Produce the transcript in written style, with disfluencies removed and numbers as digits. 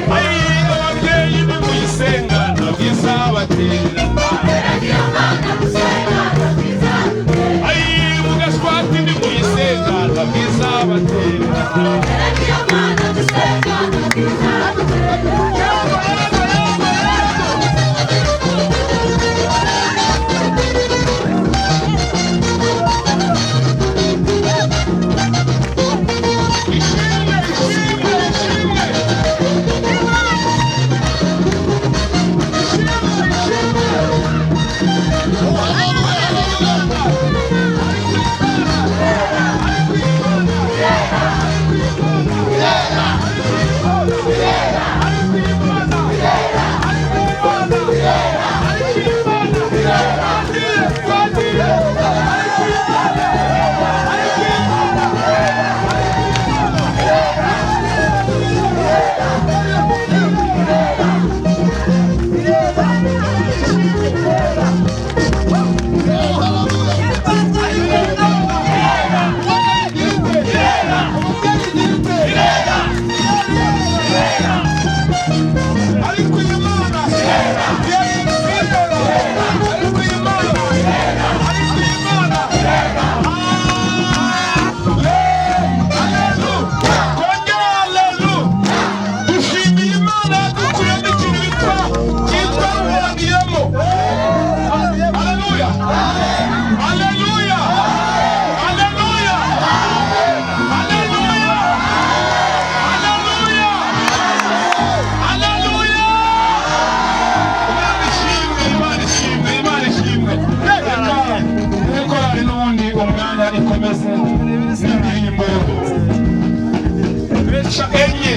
Ababyeyi nimuyisenga ntabwo izabatera. Ayi, mugashwati nimuyisenga ntabwo izabatera. Ishimwe, ishimwe, ishimwe, ishimwe, ishimwe. Ariko iyi Mana, ariko iyi Mana, ariko iyi Mana, haleluya, kongera haleluya. Dushimiye Imana yadukuyemo ikintu bitwa cyitwa ruhangiyemo. Haleluya, haleluya, haleluya, haleluya, haleluya, haleluya. Imana ishimwe, Imana ishimwe, Imana ishimwe. Reka korali n'ubundi umwanya ikomeze n'indirimbo enye.